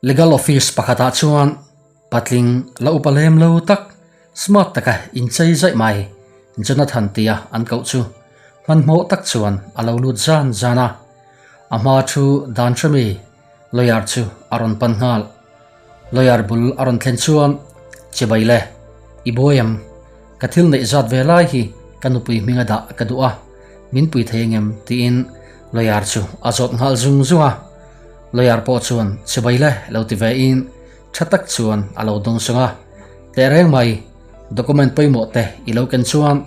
Legal office pakhatah chuan patling la upa lem lo tak, smart taka inchei zaih mai Jonathan tia an koh chu hmanhmawh tak chuan a lo lut zan zan a. A hma thu dan hremi lawyer chu a rawn pan nghal. Lawyer bul a rawn thlen chuan, Chibai le, i buai em? Ka thil neih zat ve lai hi ka nupui hminga dah ka duh a, min pui thei engem? tiin lawyer chu a zawt nghal zung zung a. Lawyer pawh chuan chibai le lo ti ve in tha tak chuan a lo dawng sung a, Tehreng mai, document pawimawh te i lo ken chuan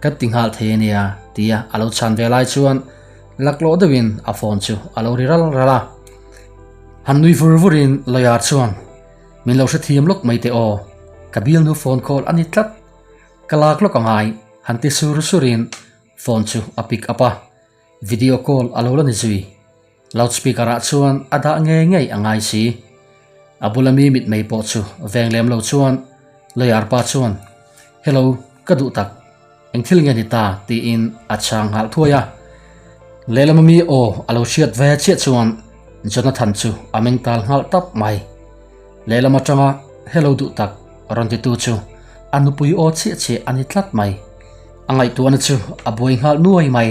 kan ti nghal thei ania tia a lo chhan ve lai chuan laklawh deuhin a phone chu a lo ri ral ral a. Han nui vur vurin lawyer chuan Min lo hrethiam lawk mai teh aw, ka bialnu phone call a ni tlat. Ka lak lawk a ngai, han ti sur surin phone chu a pick up a, video call a lo la ni zui. Loud speaker ah chuan a dah ngei ngei a ngai si. A bula mi mitmei pawh chu veng lem lo chuan lawyer pa chuan, Hello, ka duh tak, eng thil nge ni ta? tiin a chhang nghal thuai a. Lehlam ami aw a lo hriat ve chiah chuan Jonathan chu a meng tal nghal tap mai. Lehlam atanga Hello duh tak rawn titu chu a nupui aw chiah chiah a ni tlat mai. A ngaihtuahna chu a buai nghal nuai mai.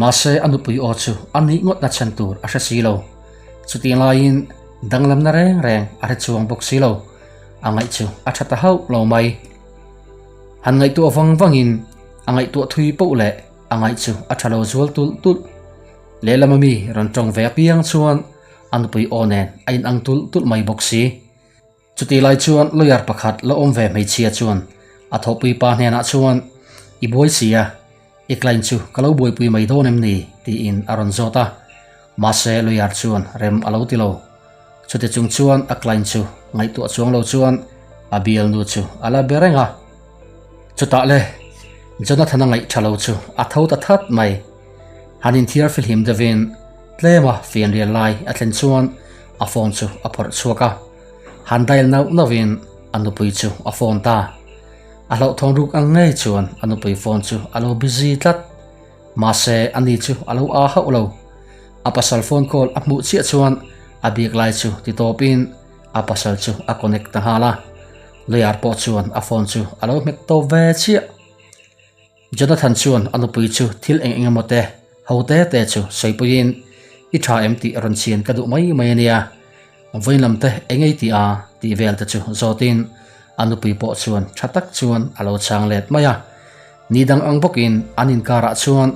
Mahse a nupui aw chu a nih ngawtna chhan tur a hre si lo. Chutih laiin danglamna reng reng a hre chuang bawk si lo. A ngaih chu a tha ta hauh lo mai. Han ngaihtuah vang vangin a ngaihtuah thui poh leh a ngaih chu a tha lo zual tulh tulh. Lehlam ami rawn tawng ve apiang chuan a nupui aw nen a inang tulh tulh mai bawk si. Chutih lai chuan lawyer pakhat la awm ve hmeichhia chuan a thawhpui pa hnenah chuan, I buai si a, i client chu ka lo buaipui mai dawn em ni? tiin a rawn zawt a. Mahse lawyer chuan rem a lo ti lo. Chuti chung chuan a client chu ngaihtuah chuang lo chuan a bialnu chu a la be reng a. Chutah le, Jonathan-a ngaih tha lo chu a tho ta that mai. Han inthiar fihlim deuhin tlema fianrial lai a thlen chuan a phone chu a phawrh chhuak a. Han dial nauh nauhin a nupui chu a phone ta. A hlauhthawn ruk ang ngei chuan a nupui phone chu a lo busy tlat. Mahse ani chu a lo aa hauh lo. A pasal phone call a hmuh chiah chuan a biak lai chu ti tawpin a pasal chu a connect ta nghal a. Lawyer pawh chuan a phone chu a lo hmet tawp ve chiah. Jonathan chuan a nupui chu thil eng eng emaw te ho te te chu sawipuiin, I tha em tih rawn chhian ka duh mai mai a nia, vawiin lam te eng ei tih a tih vel te chu zawtin a nupui pawh chuan tha tak chuan a lo chhang let mai a. Ni dang ang bawkin an inkarah chuan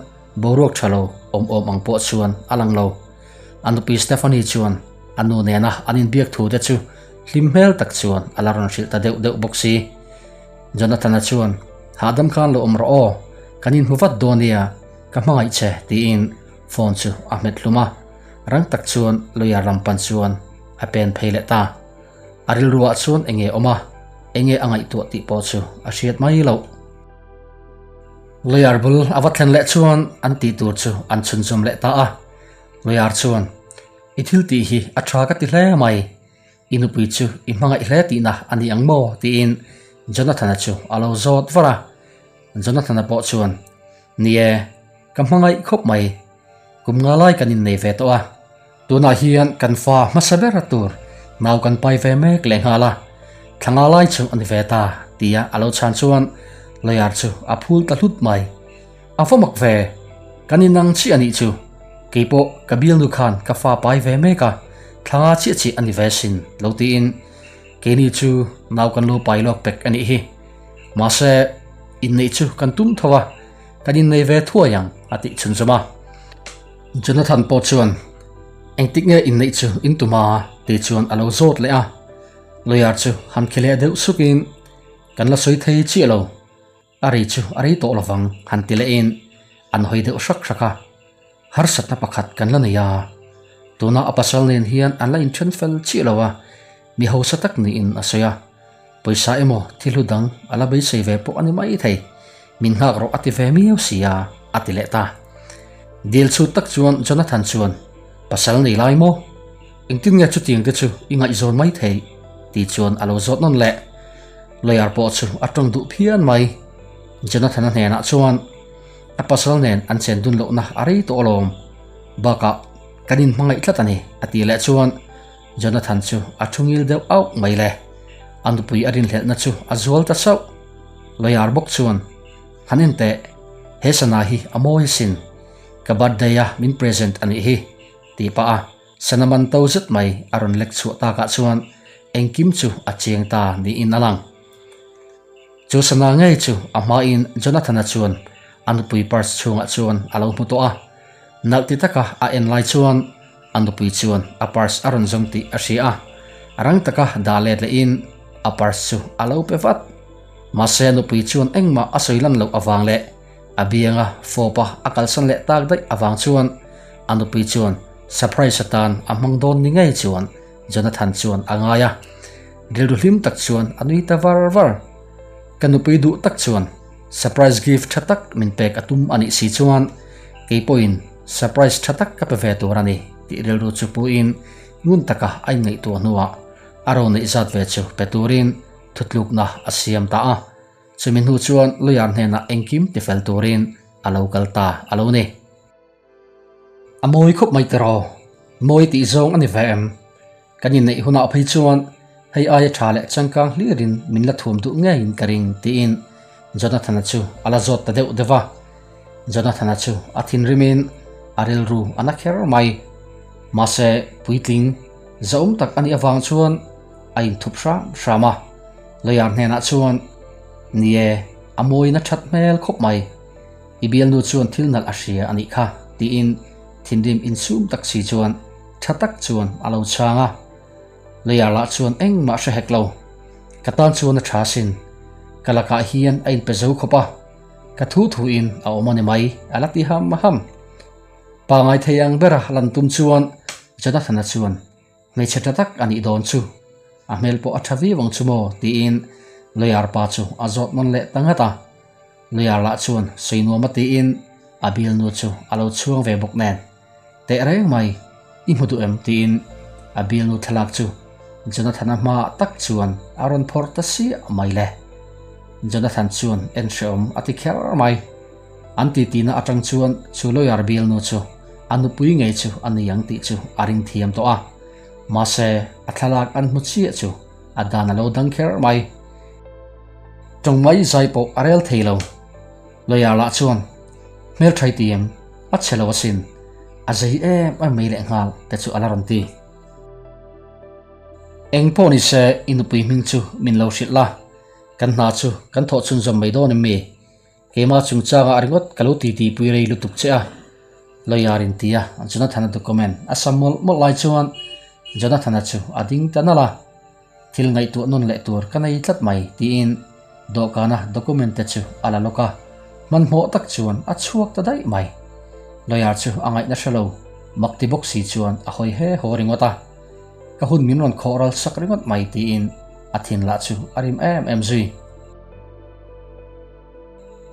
boruak tha lo awm awm ang pawh chuan a lang lo. A nupui Stephanie chuan a nu nena an inbiak thu te chu hlim hmel tak chuan a la rawn hrilh ta deuh deuh bawk si. Jonathan-a chuan, Hahdam khan lo awm rawh aw, kan inhmu vat dawn nia, ka hmangaih che, tiin phone chu a hmet hlum a. Rang tak chuan lawyer lam pan chuan a pen phei leh ta. A rilruah chuan enge awm a, enge a ngaihtuah tih pawh chu a hriat mai loh. Lawyer bul a va thlen leh chuan an tih tur chu an chhunzawm leh ta a. Lawyer chuan, I thil tih hi a tha ka ti hle mai. I nupui chu i hmangaih hle tihna a ni ang maw? tiin Jonathan-a chu a lo zawt var a. Jonathan-a pawh chuan, Ni e, ka hmangaih khawp mai. Kum nga lai kan innei ve tawh a. Tunah hian kan fa hmasa ber tur nau kan pai ve mek leh nghal a. Thla nga lai chu a ni ve ta, tia a lo chhan chuan lawyer chu a phul ta hlut mai. A va mak ve, kan inang chiah a nih chu. Keipawh ka bialnu khan ka fa pai ve mek a, thla nga chiah chiah a ni ve sin lo tiin keini chu nau kan lo pai lawk pek a nih hi. Mahse, inneih chu kan tum tho a, kan innei ve thuai ang a tih chhunzawm a. Jonathan pawh chuan, Engtik nge inneih chu in tum a? tih chuan a lo zawt leh a. Lawyer chu han khi leh deuh sukin, Kan la sawi thei chiah lo. A rei chu a rei tawh lovang han ti lehin an hawi deuh hrak hrak a, harsatna pakhat kan la nei a, tuna a pasal nen hian an la inthen fel chiah lo a, mi hausa tak niin a sawi a, pawisa emaw thil hlu dang a la beisei ve pawh a ni mai thei, min nghak rawh a ti ve miau si a, a ti leh ta. Dil chhut tak chuan Jonathan chuan, Pasal nei lai maw? Engtin nge chutiang te chu i ngaihzawn mai theih? ti chuan a lo zawt nawn leh. Lawyer pawh chu a tawng duh phian mai. Jonathan-a hnenah chuan a pasal nen an chen dun lohna a rei tawh alawm. Bakah kan inhmangaih tlat a ni a tih leh chuan Jonathan chu a thu ngil deuh auh mai le. A nupui a rinhlelhna chu a zual ta sauh. Lawyer bawk chuan, Han en teh, he sana hi a mawi asin. Ka birthday a min present a nih hi, tih pah a sana man to zet mai a rawn lek chhuah takah chuan engkim chu a chiang ta niin a lang. Chu sana ngei chu a hmain Jonathan-a chuan a nupui purse chhungah chuan a lo hmu tawh a. Nalh ti taka a en lai chuan a nupui chuan a purse a rawn zawng tih a hria a, rang taka dah let lehin a purse chu a lo pe vat. Mahse a nupui chuan engmah a sawi lan loh avang leh a bianga fawpa a kalsan leh tak daih avang chuan a nupui chuan surprise atan a hmang dawn ni ngei chuan Jonathan chuan a ngai a, rilru hlim tak chuan a nui ta var var. Ka nupui duh tak chuan surprise gift tha tak min pek a tum a nih si chuan kei pawhin surprise tha tak ka pe ve tur a ni tih rilru chu puiin ngun taka a inngaihtuah hnuah a ro neih zat ve chu pe turin thutlukna a siam ta a. Chumi hnu chuan lawyer hnenah engkim tifel turin a lo kal ta a lo ni. A mawi khawp mai tiraw? Mawi tih zawng a ni ve em? Kan inneih hunah phei chuan hei aia tha leh changkang hlirin min la thuam duh ngeiin ka ring tiin Jonathan-a chu a la zawt ta deuh deuh a. Jonathan-a chu a thinrimin a rilru a na kher mai. Mahse puitling zahawm tak a nih avang chuan a inthup hram hram a. Lawyer hnenah chuan, Ni e, a mawiin a that hmel khawp mai. I bialnu chuan thil nalh a hria a nih kha, tiin thinrim insum tak si chuan tha tak chuan a lo chhang a. Lawyer lah chuan engmah hre hek lo. Ka tan chuan a tha sin. Ka lakah hian a inpe zo khawp a, ka thu thuin a awm a ni mai, a la ti ham ham. Pangai thei ang bera lan tum chuan Jonathan-a chuan Hmeichhe tha tak a nih dawn chu, a hmel pawh a tha viau ang chu maw? tiin Lawyer pa chu a zawt nawn leh ta ngat a. Lawyer lah chuan sawi nuam a tiin a bialnu chu a lo chhuang ve bawk nen, Teh reng mai, i hmu duh em? tiin a bialnu thlalak chu Jonathan-a hmaah tak chuan a rawn phawrh ta siah mai le. Jonathan chuan en hrehawm a ti kher mai. An titi-na atang chuan chu lawyer bialnu chu a nupui ngei chu a ni ang tih chu a ring thiam tawh a. Mahse, a thlalak an hmu chiah chu a dan a lo dang kher mai. Tawng mai zai pawh a rel thei lo. Lawyer lah chuan, Hmelthai ti em? A chhe lo asin. A zei em em mai lehnghal te chu a la rawn ti. Eng pawh ni se i nupui hming chu min lo hrilh la, kan hna chu kan thawh chhunzawm mai dawn em mi? Keimah chungchangah ringawt ka lo titi pui rei lutuk che a, lawyer in ti a, Jonathan-a document a sam mawlh mawlh lai chuan Jonathan-a chu a ding ta nalh a, Thil ngaihtuah nawn leh tur ka nei tlat mai tiin dawhkana document te chu a la lawk a, hmanhmawh tak chuan a chhuak ta daih mai. Lawyer chu a ngaihna hre lo, mak ti bawk si chuan a hawi he haw ringawt a, Ka hun min rawn khawh ral sak ringawt mai tiin a thin lah chu a rim em em zui.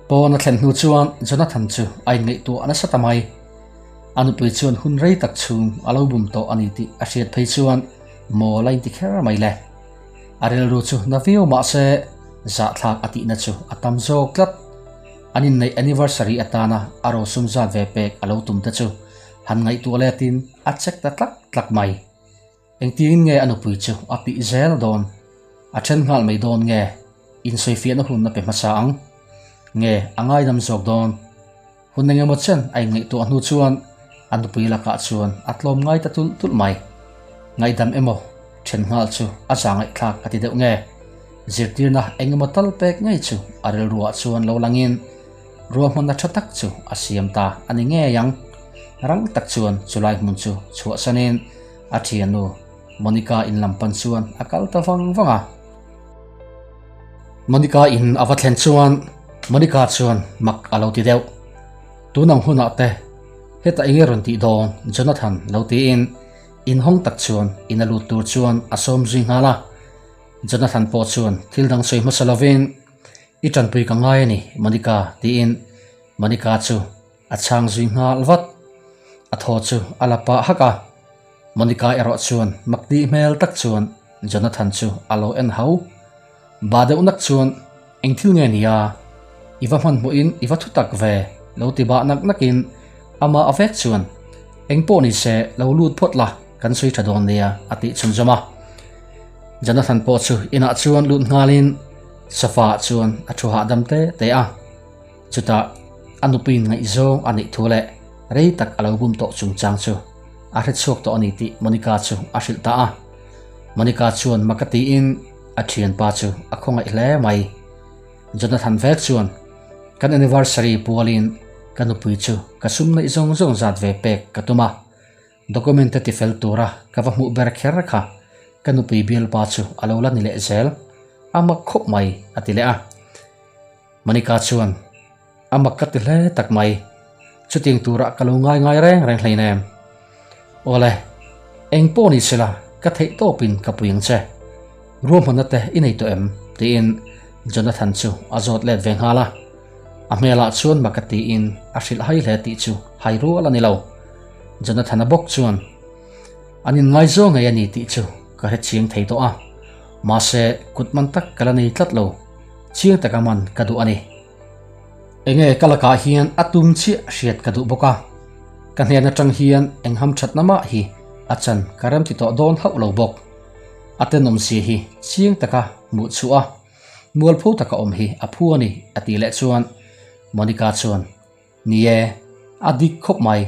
Pawn a thlen hnu chuan Jonathan chu a inngaihtuah nasa ta mai. A nupui chuan hun rei tak chhung a lo bum tawh a ni tih a hriat phei chuan mawl a inti kher mai le. A rilru chu na viau mah se zahthlak a tihna chu a tam zawk tlat. An inneih anniversary atana a rosum zat ve pek a lo tum te chu han ngaihtuah letin a check ta tlak tlak mai. Engtiangin nge a nupui chu a tih zel dawn? A then nghal mai dawn nge? Insawifiahna hun a pe hmasa ang nge a ngaidam zawk dawn? Hun engemaw chen a inngaihtuah hnu chuan a nupui lakah chuan a tlawm ngai ta tulh tulh mai. Ngaihdam emaw then nghal chu a za ngaihthlak a ti deuh nge? Zirtirna engemaw tal pek ngei chu a rilruah chuan lo langin ruahmanna tha tak chu a siam ta a ni ngei ang. Rang tak chuan chulai hmun chu chhuahsanin A thiannu Monica in lam pan chuan a kal ta vang vang a. Monica in a va thlen chuan Monica chuan mak a lo ti deuh. Tun ang hunah te heta enge rawn tih dawn Jonathan lo tiin inhawng tak chuan in a lut tur chuan a sawm zui nghal a. Jonathan pawh chuan thil dang sawi hmasa lovin I tanpui ka ngai a ni Monica tiin Monica chu A chhang zui nghal vat. A thaw chu a la pah hak a. Monica erawh chuan mak tih hmel tak chuan Jonathan chu a lo en hau. Ba deuh nak chuan, Eng thil nge nia? I va hmanhmawhin i va thu tak ve, lo ti bah nak nakin amah a vek chuan, Eng pawh ni se, lo lut phawt la. kan sawi tha dawn nia a tih chhunzawm a. Jonathan pawh chu inah chuan lut nghalin sofa ah chuan a thu hahdam te te a. Chutah a nupuiin ngaihzawng a neih thu leh rei tak a lo bum tawh chungchang chu a hrechhuak tawh a ni tih Monica chu a hrilh ta a. Monica chuan mak a tiin a thianpa chu a khawngaih hle mai. Jonathan vek chuan kan anniversary pualin ka nupui chu ka sum neih zawng zawng zat ve pek ka tum a. Document te tifel tura ka va hmuh ber kher kha ka nupui bialpa chu a lo la ni leh zel. A mak khawp mai a ti leh a. Monica chuan a mak ka ti hle tak mai. Chutiang turah ka lo ngai ngai reng reng hleinem. Awle, eng pawh ni sela ka theih tawpin ka pui ang che. Ruahmanna te i nei tawh em? tiin Jonathan chu a zawt let ve nghal a. A hmelah chuan mak a tiin a hrilh hai hle tih chu hai rual a ni lo. Jonathan-a bawk chuan an inngaizawng ngei a ni tih chu ka hre chiang thei tawh a, mahse kut man tak ka la nei tlat lo, chiang taka man ka duh a ni. Enge ka lakah hian a tum chiah hriat ka duh bawk a, ka hnen atang hian eng hamthatna mah hi a chan ka remti tawh dawn hauh lo bawk. A tenawm zia hi chiang taka hmuh chhuah a, mualpho taka awm hi a phu a ni a tih leh chuan Monica chuan Ni e, a dik khawp mai,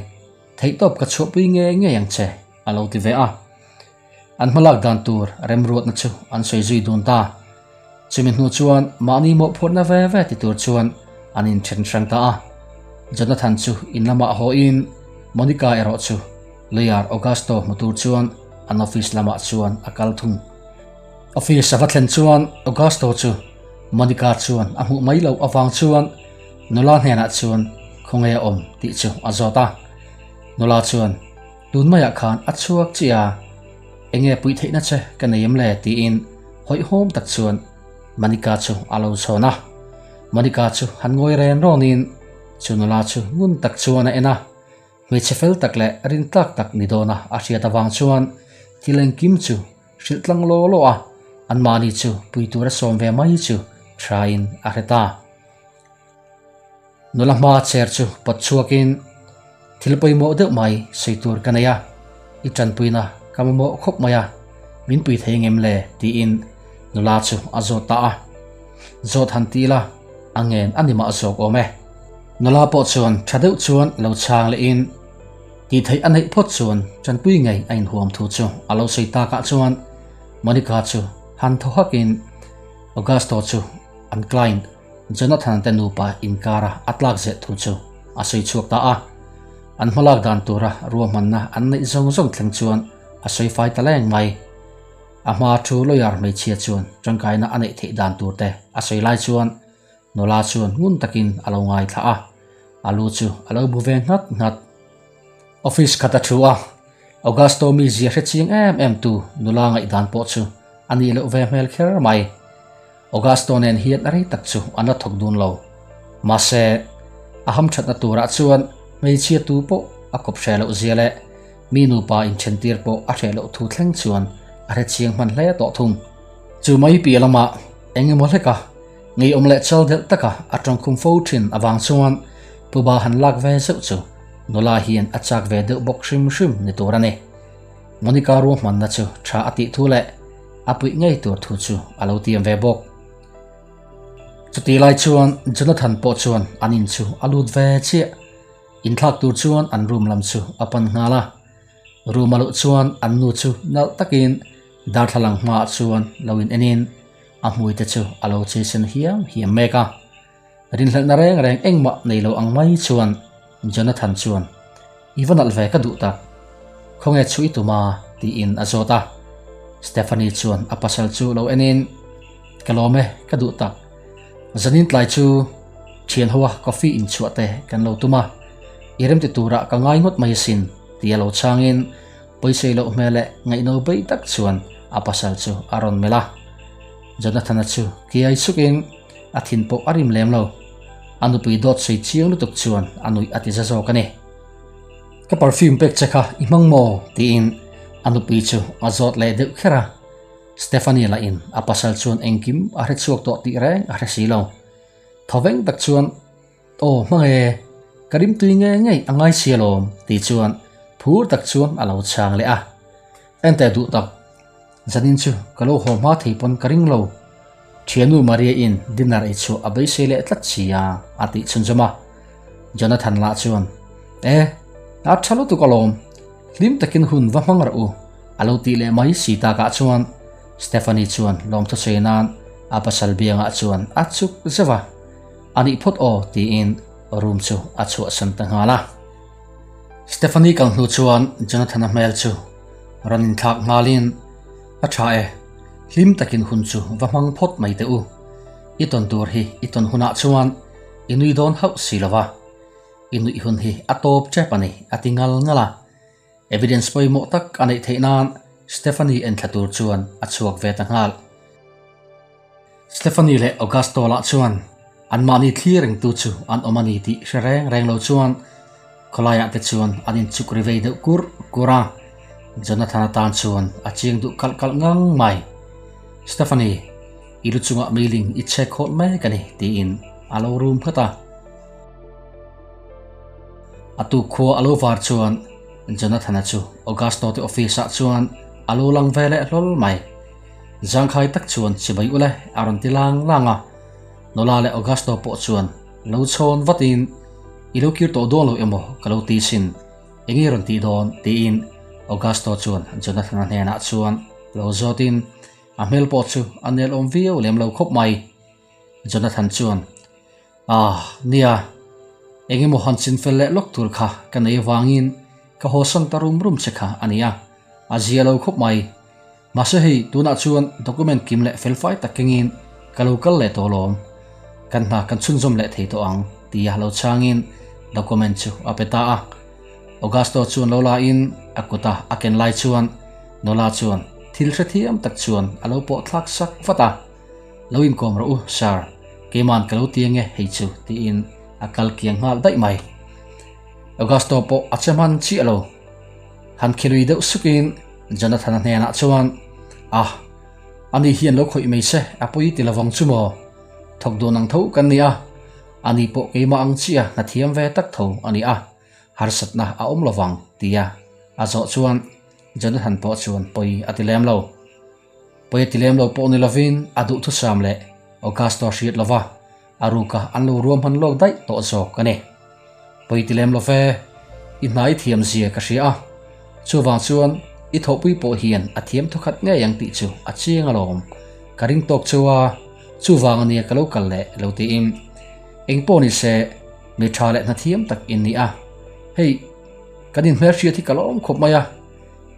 theihtawp ka chhuahpui ngei ngei ang che a lo ti ve a. An hmalak dan tur remruatna chu an sawi zui dun ta. Chumi hnu chuan mahni mawhphurhna ve ve ti tur chuan an inthen hrang ta a. Jonathan chu in lamah hawiin Monica erawh chu Lawyer Augusto hmu tur chuan an office lamah chuan a kal thung. Office a va thlen chuan Augusto chu Monica chuan a hmuh mai loh avang chuan nula hnenah chuan khawnge a awm tih chu a zawt a. Nula chuan tun maiah khan a chhuak chiah a, enge puih theihna che ka nei em le tiin hawihhawm tak chuan Monica chu a lo chhawn a. Monica chu han ngawi ren rawnin chu nula chu ngun tak chuan a en a. Hmeichhe fel tak leh rintlak tak ni dawna a hriat avang chuan thil engkim chu hrilh tlang law law a, anmahni chu pui tura sawm ve mai chu thain a hre ta. Nula hma chair chu pawt chhuakin thil pawimawh deuh mai sawi tur ka nei a, i tanpuina ka mamawh khawp mai a, min pui thei ngem le tiin nula chu a zawt ta a. Zawt han ti ila a ngen a ni mah zawk awm e. Nula pawh chuan tha deuh chuan lo chhang lehin tih theih a neih phawt chuan tanpui ngei a inhuam thu chu a lo sawi takah chuan Monica chu han thaw hakin Augusto chu an client Jonathan te nupa inkara a tlak zeh thu chu a sawi chhuak ta a. An hmalak dan tura ruahmanna an neih zawng zawng thleng chuan a sawi fai ta leng mai. A hma thu lawyer hmeichhia chuan tangkaina a neih theih dan tur te a sawi lai chuan nula chuan ngun takin a lo ngaithla a, a lu chu a lo bu ve nghat nghat. Office khat a thu a, Augusto mizia hre chiang em em tu nula ngaihdan pawh chu a nih loh ve hmel kher mai. Augusto nen hian a rei tak chu an la thawk dun lo. Mahse, a hamthatna turah chuan hmeichhia tu pawh a kawp hreh loh zia leh mi nupa inthentir pawh a hreh loh thu thleng chuan a hre chiang hman hle tawh thung. Chu mai piah lamah eng emaw hleka ngeiawm leh chal delh taka a tawngkhum fo thin avang chuan puba han lak ve zeuh chu nula hian a chak ve deuh bawk hrim hrim ni tur a ni. Monica ruahmanna chu tha a tih thu leh a puih ngei tur thu chu a lo tiam ve bawk. Chutih lai chuan Jonathan pawh chuan an in chu a lut ve chiah. Inthlak tur chuan an room lam chu a pan nghal a. Room a luh chuan an nu chu nalh takin darthlalang hmaah chuan lo in enin a hmui te chu a lo chei sen hiam hiam mek a. Rinhlelhna reng reng engmah nei lo ang mai chuan Jonathan chuan, I va nalh ve ka duh tak. Khawnge chu i tum a? tiin a zawt a. Stephanie chuan a pasal chu lo enin, Ka lawm e, ka duh tak. Zanin tlai chu thian hoa coffee inchhuah te kan lo tum a, i remti turah ka ngai ngawt mai asin, tia lo chhangin pawisei loh hmel leh ngaihno bei tak chuan a pasal chu a rawn melh a. Jonathan-a chu kiai sukin, A thin pawh a rim lem lo. A nupui dawt sawi chiang lutuk chuan a nuih a ti za zawk a ni. Ka perfume pek che kha i hmang maw? tiin a nupui chu a zawt leh deuh kher a. Stephanie lahin a pasal chuan engkim a hre chhuak tawh tih reng a hre si lo. Thawveng tak chuan, Aw hmang e, ka rimtui ngei ngei a ngai si alawm tih chuan phur tak chuan a lo chhang leh a. Enteh duh tak, zanin chu ka lo haw hma thei pawn ka ring lo. Thiannu Maria-in dinner ei chhuah a beisei leh tlat si a, a tih chhunzawm a. Jonathan lah chuan, E, a tha lutuk alawm, hlim takin hun va hmang rawh u, a lo tih leh mai si takah chuan Stephanie chuan lawmthu sawi nan a pasal biangah chuan a chuk zeuh a, A nih phawt aw, tiin room chu a chhuahsan ta nghal a. Stephanie kal hnu chuan Jonathan-a hmel chu rawn inthlak nghalin, A tha e, hlim takin hun chu va hmang phawt mai teh u. I tawn tur hi i tawn hunah chuan i nui dawn hauh si lo va, i nuih hun hi a tawp tep a ni, a ti ngal ngal a. Evidence pawimawh tak a neih theih nan Stephanie enthla tur chuan a chhuak ve ta nghal. Stephanie leh Augusto lah chuan anmahni thlir rengtu chu an awm a ni tih hre reng reng lo chuan khawlaiah te chuan an inchuk ri vei deuh kur kur a, Jonathan-a tan chuan a chiang duh kalh kalh ngang mai. Stephanie, i lu chungah meiling i chhek hawlh mek a ni tiin a lo rum nghat a. A tuk khua a lo var chuan Jonathan-a chu Augusto te office-ah chuan a lo lang ve leh hlawl mai. Zangkhai tak chuan chibai ule a rawn ti lang lang a, Nola leh Augusto pawh chuan lo chhawn vatin, I lo kir tawh dawn lo emaw ka lo ti sin, enge rawn tih dawn? tiin Augusto chuan Jonathan-a hnenah chuan lo zawtin a hmel pawh chu a nelawm viau lem lo khawp mai. Jonathan chuan, Ah, nia, engemaw han chinfel leh lawk tur kha ka nei avangin ka hawsan ta rum rum che kha a nia, a zia lo khawp mai. Mahse hei, tunah chuan document kim leh felfai tak kengin ka lo kal leh tawh lawm. Kan hna kan chhunzawm leh thei tawh ang, tia lo chhangin document chu a pe ta a. Augusto chuan lo lain a kuta a ken lai chuan Nola chuan thil hrethiam tak chuan a lo pawh thlak sak vat a. Lo inkawm rawh u, Sir, keiman ka lo ti ange hei chu, tiin a kal kiang nghal daih mai. Augusto pawh a che hman chiah lo. Han khilui deuh sukin Jonathan-a hnenah chuan, Ah, ani hian lo khawih mai se, a pawi ti lovang chu maw? Thawk dun ang tho kan ni a, ani pawh keimah ang chiah hna thiam ve tak tho a ni a, harsatna a awm lovang, tia a zawh chuan Jonathan pawh chuan pawi a ti lem lo. Pawi a ti lem lo pawh ni lovin a duhthusam leh Augusto hriat lova a ruka an lo ruam hman lawk daih tawh zawk a ni. Pawi ti lem lo ve, i hna i thiam zia ka hria a, chuvang chuan i thawhpui pawh hian a thiam thawkhat ngei ang tih chu a chiang alawm, ka ring tawk cheu a, chuvang a nia ka lo kal leh lo tiin eng pawh ni se mi tha leh hna thiam tak in ni a, hei kan inhmelhriat hi ka lawm khawp mai a.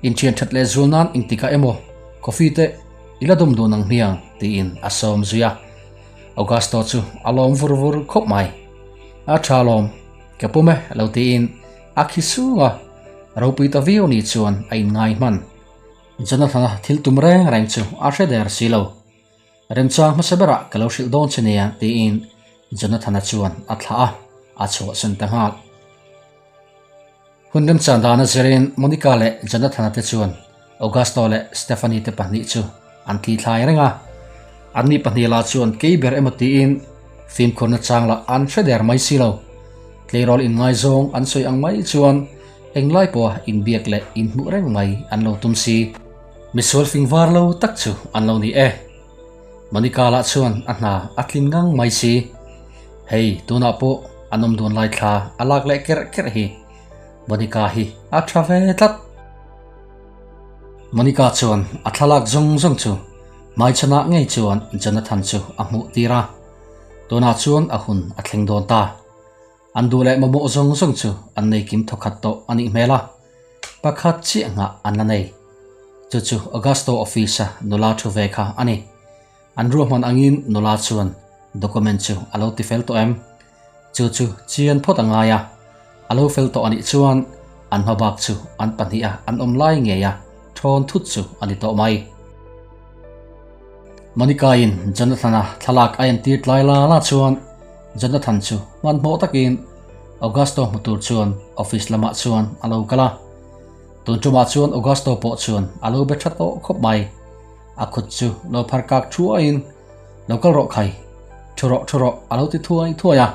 Inthian that leh zual nan engtikah emaw coffee te i la dawm dun ang hmiang tiin a sawm zui a. Augusto chu a lawm vur vur khawp mai. A tha lawm, ka pum e lo tiin a khi sung a, ropui ta viau ni chuan a inngai hman. Jonathan-a thil tum reng reng chu a hre der si lo. Remchang hmasa berah ka lo hrilh dawn che nia tiin Jonathan-a chuan a thlah a, a chhuahsan ta nghal. Hun remchan dana zirin Monica leh Jonathan-a te chuan Augusto leh Stephanie te pahnih chu an thlithlai reng a. Anni pahnih lah chuan kei ber emaw tiin fimkhurna chang lah an hre der mai si lo. Tleirawl inngaizawng an sawi ang mai chuan englai pawha inbiak leh inhmuh reng mai an lo tum si. Misual fing var lo tak chu an lo ni e. Monica lah chuan a hna a tlin ngang mai si. Hei, tunah pawh an awm dun lai thla a lak leh kerh kerh hi. Monica hi a tha ve tlat. Monica chuan a thlalak zawng zawng chu hmaichhanah ngei chuan Jonathan chu a hmuh tir a. Tunah chuan a hun a thleng dawn ta. An duh leh mamawh zawng zawng chu an nei kim thawkhat tawh a nih hmel a. Pakhat chiah nghah an la nei. Chu chu Augusto office-a nula thu ve kha a ni. An ruahman angin nula chuan document chu a lo tifel tawh em? Chu chu chian phawt a ngai a, a lo fel tawh a nih chuan an hmabak chu an pahniha an awm lai ngei a thawn thut chu a ni tawh mai. Monica-in Jonathan-a thlalak a entir tlai la la chuan Jonathan chu hmanhmawh takin Augusto hmu tur chuan office lamah chuan a lo kal a. Tun tumah chuan Augusto pawh chuan a lo be tha tawh khawp mai. A khut chu lo phar kak thuaiin, Lo kal rawh khai, thu rawh thu rawh a lo ti thuai thuai a.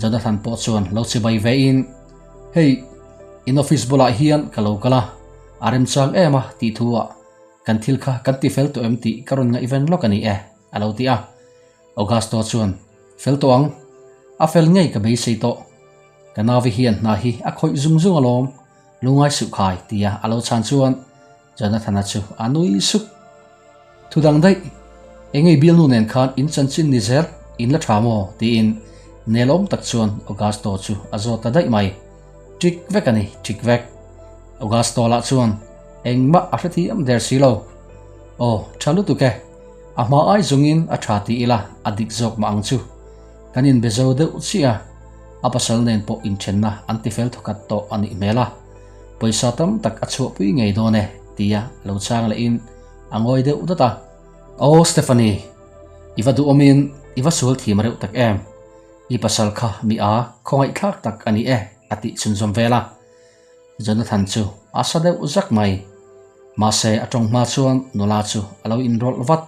Jonathan pawh chuan lo chibai vein, Hei, in office bulah hian ka lo kal a. A remchang em a tih thu ah kan thil kha kan ti fel tawh em tih ka rawn ngaihven lawk a ni e, a lo ti a. Augusto chuan, Fel tawh ang. A fel ngei ka beisei tawh. Ka nauvi hian hna hi a khawih zung zung alawm, lungai suh khai tia a lo chhan chuan Jonathana chu a nui suk. Thu dang daih, Engei bialnu nen khan in chanchin ni zel, in la tha maw? tiin nelawm tak chuan Augusto chu a zawt ta daih mai. Ṭik vek a ni, ṭik vek. Augusto lah chuan engmah a hrethiam der si lo. Aw, ṭha lutuk e. A hma ai zungin a ṭha ti ila a dik zawk mah ang chu. Kan inbe zo deuh chiah a, a pasal nen pawh inthenna an tifel thawkhat tawh a nih hmel a. Pawisa tam tak a chhuahpui ngei dawn e, tia lo chang lehin a ngawi deuh dawt a. Aw Stephanie, i va duhawmin i va sual thiam reuh tak em? I pasal kha mi a khawngaihthlak tak a ni e, a tih chhunzawm vel a. Jonathan chu a sa deuh zak mai. Mahse a tawng hma chuan nula chu a lo inrawlh vat.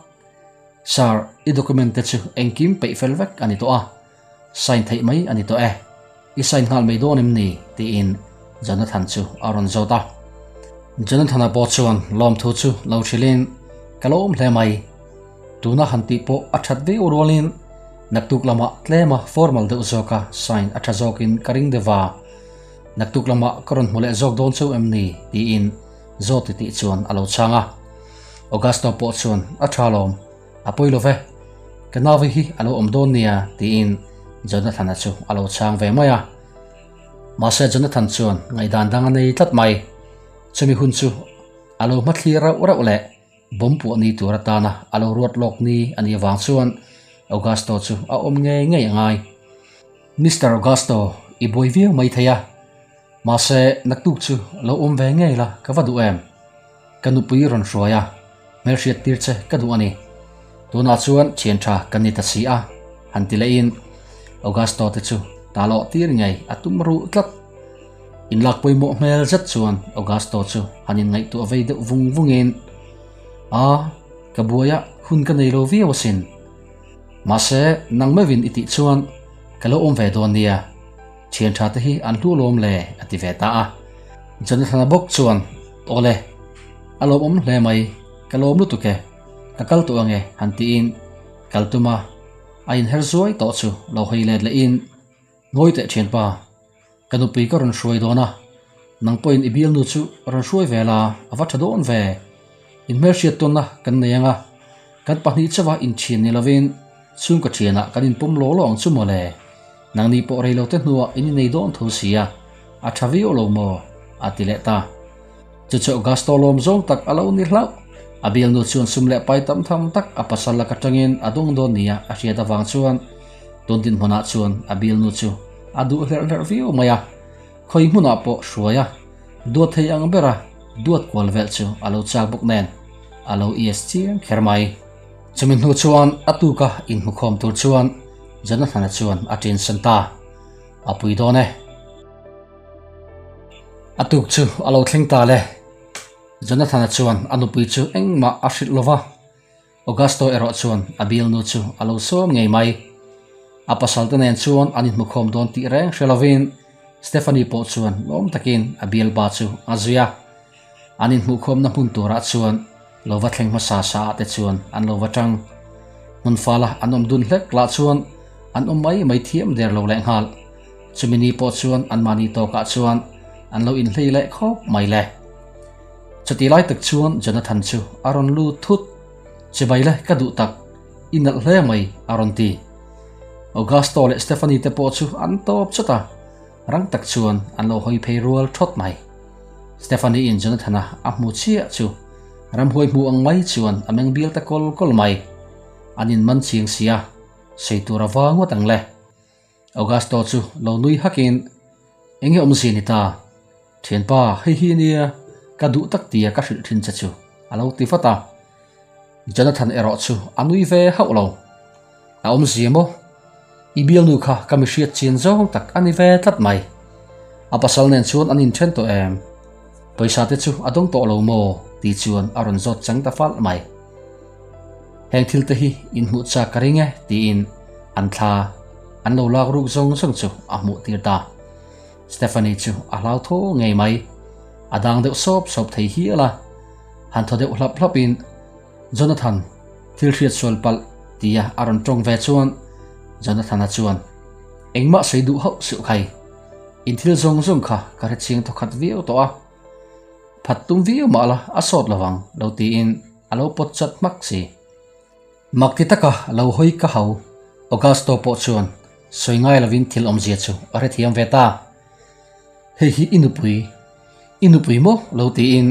Sir, i document te chu engkim peih fel vek a ni tawh a, sign theih mai a ni tawh e. I sign nghal mai dawn em ni? tiin Jonathan chu a rawn zawt a. Jonathan-a pawh chuan lawmthu chu lo hrilhin, Ka lawm hle mai. Tuna han tih pawh a that viau rualin naktuk lamah tlema formal deuh zawka sign a tha zawkin ka ring deuh va. Naktuk lamah ka rawn hmu leh zawk dawn cheu em ni? tiin zawt titih chuan a lo chhang a. Augusto pawh chuan a tha lawm, a pawi lo ve, ka nauvi hi a lo awm dawn nia tiin Jonathan-a chu a lo chhang ve mai a. Mahse Jonathan chuan ngaihdan dang a nei tlat mai. Chumi hun chu a lo hmathlir rauh rauh leh Bomb puah ni tur atana a lo ruat lawk ni a nih avang chuan Augusto chu a awm ngei ngei a ngai. Mister Augusto, i buai viau mai thei a, mahse naktuk chu lo awm ve ngei la ka va duh em? Ka nupui rawn hruai a, hmelhriat tir che ka duh a ni. Tunah chuan thian tha kan ni ta si a, han ti lehin Augusto te chu ta lawh tir ngei a tum ruh tlat. Inlak pawimawh hmel zet chuan Augusto chu han inngaihtuah vei deuh vung vungin, A, ka buaia hun ka nei lo viau asin. Mahse, nang meuhin i tih chuan ka lo awm ve dawn nia. Thian tha te hi an hlu lawm le, a ti ve ta a. Jonathan-a bawk chuan, Awle, a lawmawm hle mai, ka lawm lutuk e, ka kal tawh ange, han tiin kal tuma a inher zuai tawh chu lo hawi let lehin, Ngawi teh thianpa, Ka nupui ka rawn hruai dawn a, nang pawhin i bialnu chu rawn hruai ve la, a va tha dawn ve. In hmelhriat tawnna kan nei ang a, kan pahnih chauha inthian ni lovin chhungkaw thianah kan inpawm law law ang chu maw le. Nangni pawh rei lo te hnuah in innei dawn tho sia, a tha viau lo maw? a ti leh ta. Chu chu Augusto lawm zawng tak a lo ni hlauh. A bialnu chuan sum leh pai tam tham tak a pasal lak atangin a dawng dawn nia a hriat avang chuan tun dinhmunah chuan a bialnu chu a duh hlerh hlerh viau mai a. Khawi hmunah pawh hruai a, duat thei ang bera duat kual velh chu a lo chak bawk nen a lo ias chiang kher mai. Chumi hnu chuan a tuka inhmukhawm tur chuan Jonathan-a chuan a ṭinsan ta. A pui dawn e. A tuk chu a lo thleng ta le. Jonathan-a chuan a nupui chu engmah a hrilh lo va, Augusto erawh chuan a bialnu chu a lo sawm ngei mai. A pasalte nen chuan an inhmukhawm dawn tih reng hre lovin Stephanie pawh chuan lawm takin a bialpa chu a zui a. An inhmuhkhawmna hmun turah chuan lo va thleng hmasa sa ah te chuan an lo va tang. Hmun fala an awm dun hlek lah chuan an awm mai mai thiam der lo lehnghal. Chumi ni pawh chuan anmahni tawkah chuan an lo inhlei leh khawp mai le. Chutih lai tak chuan Jonathan chu a rawn lut thut. Chibai le ka duh tak, i nalh hle mai a rawn ti. Augusto leh Stephanie te pawh chu an tawp chawt a, rang tak chuan an lo hawi phei rual thawt mai. Stephanie in Jonathan-a a hmu chiah chu ramhuai hmu ang mai chuan a meng bial ta kawl kawl mai. An inman chiang sia, sawi tur a va ngawt ang le. Augusto chu lo nui hakin, Enge awmzia ni ta? Thianpa, hei hi ania ka duh tak tia ka hrilh thin che chu, a lo ti vat a. Jonathan erawh chu a nui ve hauh lo. A awmzia maw? I bialnu kha ka mi hriat chian zawng tak a ni ve tlat mai. A pasal nen chuan an inthen tawh em? Pawisa te chu a dawng tawh lo maw? tih chuan a rawn zawt chang ta falh mai. Heng thil te hi inhmuh chak ka ring e tiin an thla an lo lak ruk zawng zawng chu a hmuh tir ta. Stephanie chu a hlau tho ngei mai. A dang deuh sawp sawp thei hial a, han thaw deuh hlap hlapin Jonathan thil hriat sual palh tia a rawn tawng ve chuan Jonathan-a chuan engmah sawi duh hauh suh khai, in thil zawng zawng kha ka hrechiang thawkhat viau tawh a, phat tum viau mah la a sawt lovang lo tiin a lo pawt chat hmak si. Mak ti taka lo hawi ka hau Augusto pawh chuan sawi ngai lovin thil awmzia chu a hrethiam ve ta. Hei hi i nupui, i nupui maw lo tiin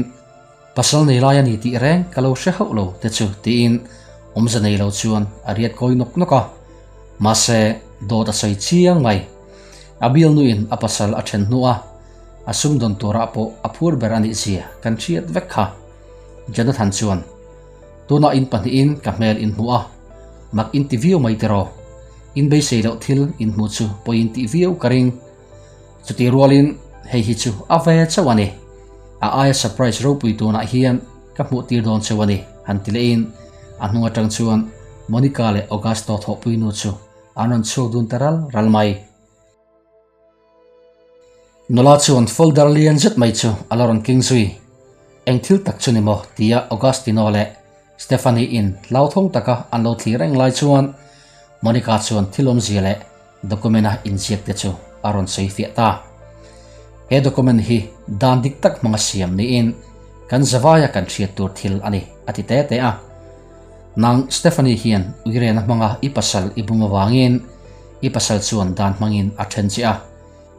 pasal nei lai a ni tih reng ka lo hre hauh lo te chu tiin awmze nei lo chuan a riat kawi nawk nawk a. Mahse dawt a sawi chiang mai. A bialnuin a pasal a then hnu a, a sumdawn turah pawh a phur ber a nih zia kan hriat vek kha. Jonathan chuan Tunah in pahnihin ka hmel in hmu a, mak in ti viau mai tiraw? In beisei loh thil in hmu chu pawi in tih viau ka ring. Chutih rualin hei hi chu a ve chauh a ni. A aia surprise ropui tunah hian ka hmuh tir dawn chauh a ni, han ti lehin a hnung atang chuan Monica leh Augusto thawhpui nu chu an rawn chhuak dun ta ral ral mai. Nula chuan folder lian zet mai chu a la rawn keng zui. Eng thil tak chu ni maw? tia Augustino leh Stephanie in hlauthawng taka an lo thlir reng lai chuan Monica chuan thil awmzia leh document a inziak te chu a rawn sawi fiah ta. He document hi dan dik tak hmanga siam niin kan zavaia kan hriat tur thil a ni, a ti te te a. Nang Stephanie hian uirena hmanga i pasal i bung avangin i pasal chuan dan hmangin a then che a,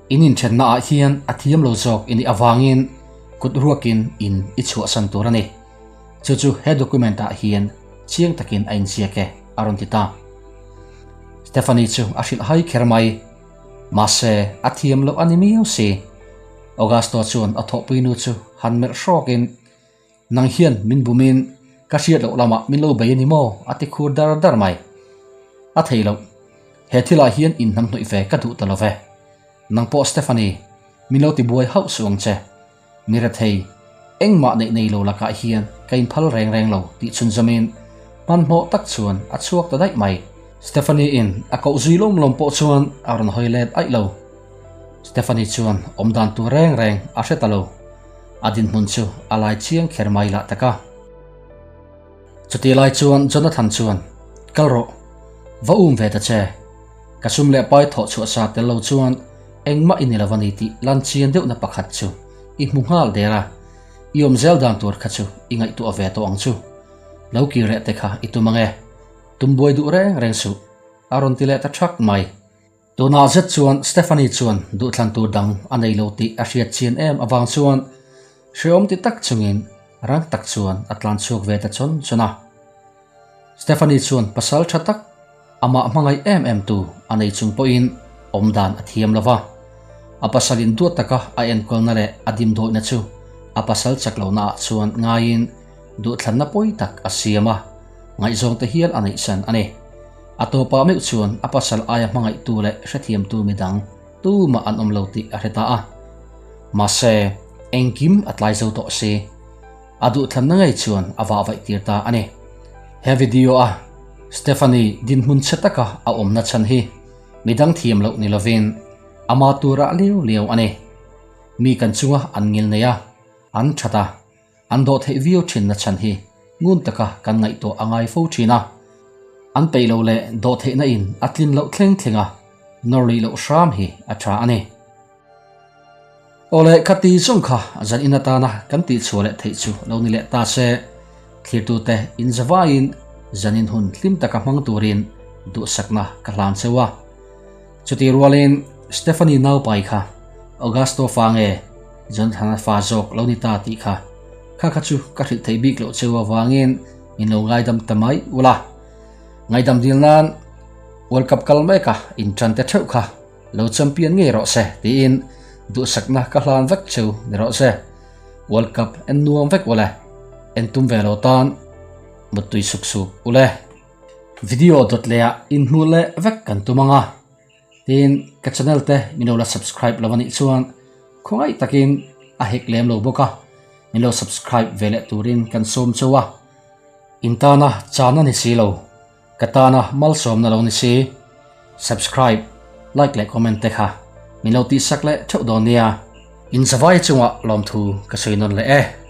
in inthenna ah hian a thiam lo zawk i nih avangin kut ruakin in i chhuahsan tur a ni. Chu chu he document ah hian chiang takin a inziak e, a rawn ti ta. Stephanie chu a hrilh hai kher mai. Mahse, a thiam loh a ni miau si. Augusto chuan a thawhpui nu chu han melh hrawkin, Nang hian min bumin ka hriat loh lamah min lo bei a ni maw? a ti khur dar dar mai. A thei loh. He thilah hian inhnamhnawih ve ka duh ta lo ve. Nang pawh Stephanie, min lo ti buai hauh suh ang che. Mi rethei, engmah neih nei lo lakah hian ka inphal reng reng lo tih chhunzawmin hmanhmawh tak chuan a chhuak ta daih mai. Stephanie-in a koh zui lawm lawm pawh chuan a rawn hawi let aih lo. Stephanie chuan awm dan tur reng reng a hre ta lo. A dinhmun chu a lai chiang kher mai lah tak a. Chutih lai chuan Jonathan chuan, Kal rawh, va um ve ta che. Ka sum leh pai thawh chhuah sa tel lo chuan engmah i ni lo a ni tih lan chian deuhna pakhat chu i hmu nghal der a, i awm zel dan tur kha chu i ngaihtuah ve tawh ang chu. Lo kir leh te kha i tum ang e. Tum buai duh reng reng suh, a rawn ti leh ta thak mai. Tunah zet chuan Stephanie chuan duhthlan tur dang a nei lo tih a hriat chian em avang chuan hrehawm ti tak chungin rang tak chuan a tlan chhuak ve ta chawn chawn a. Stephanie chuan pasal tha tak amah hmangaih em em tu a nei chung pawhin awm dan a thiam lo va. A pasalin duat taka a enkawlna leh a dimdawihna chu a pasal chak lohnaah chuan ngaiin duhthlanna pawi tak a siam a, ngaihzawng te hial a neihsan a ni. A tawpah meuh chuan a pasal aia hmangaihtu leh hrethiamtu midang tumah an awm lo tih a hre ta a. Mahse, engkim a tlai zo tawh si. A duhthlanna ngei chuan a vahvaih tir ta a ni. He video a Stephanie dinhmun chhe taka a awmna chhan hi midang thiam loh ni lovin ama turah liau liau a ni. Mi kan chunga an ngil nei a, an that a, an dawh theih viau thinna chhan hi ngun taka kan ngaihtuah a ngai fo thin a. An peih loh leh dawh theihna in a tlin loh thleng thleng a nawr luih loh hram hi a tha a ni. Awle kha ti zawng kha zan in atana kan tih chhuah leh theih chu lo ni leh ta se, thlirtute in zavaiin zan in hun hlim taka hmang turin duhsakna ka hlan cheu a. Chutih rualin Stephanie naupai kha Augusto fa nge Jonathan-a fa zawk lo ni ta tih kha kha kha chu ka hrilh theih bik loh cheu avangin min lo ngaidam ta mai ula. Ngaidam dil nan World Cup kal mek a intan te theuh kha Lo champion ngei rawh se tiin duhsakna ka hlan vek cheu ni rawh se. World Cup en nuam vek ule. En tum ve lo tan muttui suk suk ule. Video dawt leh ah inhmuh leh vek kan tum ang a. Tin ka channel te min lo la subscribe lo anih chuan khawngaih takin a hek lem lo bawk a min lo subscribe ve leh turin kan sawm cheu a. In tana chan a ni si lo. Ka tana malsawmna lo ni si. Subscribe, like leh comment te kha min lo tihsak leh theuh dawn nia. Inzavai chungah lawmthu ka sawi nawn leh e.